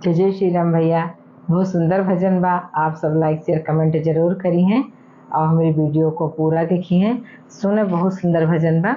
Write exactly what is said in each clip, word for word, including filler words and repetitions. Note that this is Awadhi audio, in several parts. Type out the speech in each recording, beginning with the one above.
जय जय श्री राम भैया, बहुत सुंदर भजन बा। आप सब like, share, comment जरूर करी हैं और हमारी video को पूरा देखी हैं। सुने, बहुत सुंदर भजन बा।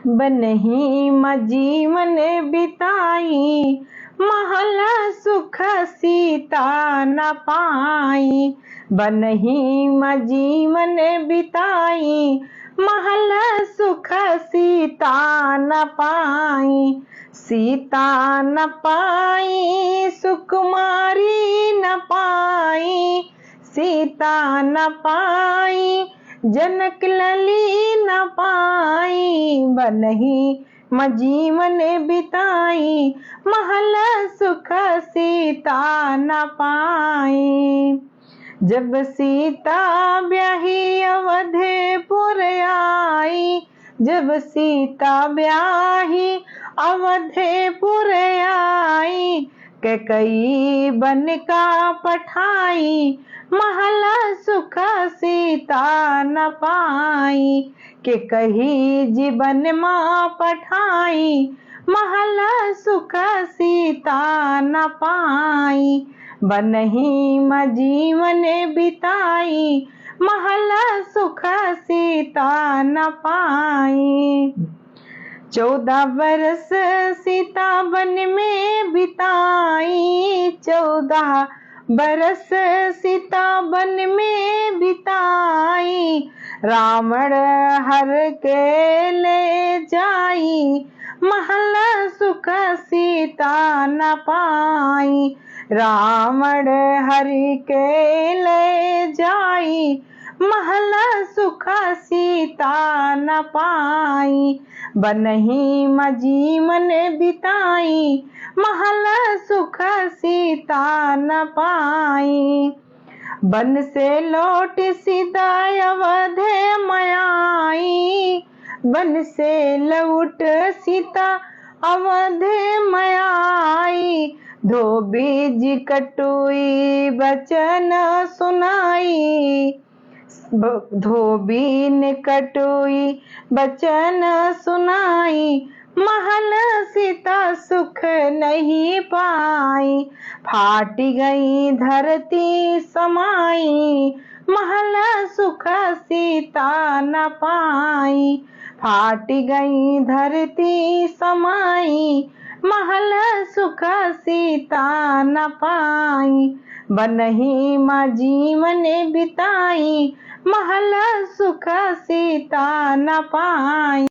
बनही मा जीवन बिताई, महल सुख सीता न पाई। बनही मा जीवन बिताई, महल सुख सीता न पाई। सीता न पाई, सुकुमारी न पाई, सीता न पाई, जनक लली न पाई। बनही मा जीवन बिताई, महल सुख सीता न पाई। जब सीता ब्याही अवधपुर आई, जब सीता ब्याही अवधपुर आई, कैकई बन का पठाई, महल सुख सीता न पाई। कैकई जी बन मा पठाई, महल सुख सीता न पाई। बनही मा जीवन बिताई, महल सुख सीता न पाई। चौदह बरस सीता बन में बिताई, चौदह बरस सीता बन में बिताई। रावण हर के ले जाई, महल सुख सीता न पाई। रावण हरि के ले जाई, महल सुख सीता न पाई। बनही मा जीवन बिताई, महल सुख सीता न पाई। बन से लौट सीता अवध मा आई, बन से लौट सीता अवध मा आई। धोबी जी कटुई बचन सुनाई, ब-, धोबी ने कटुई बचन सुनाई। महल सीता सुख नहीं पाई, फाटी गई धरती समाई। महल सुख सीता न पाई, फाटी गई धरती समाई। महल सुख सीता न पाई, बनही मा जीवन बिताई। महल सुख सीता न पाई।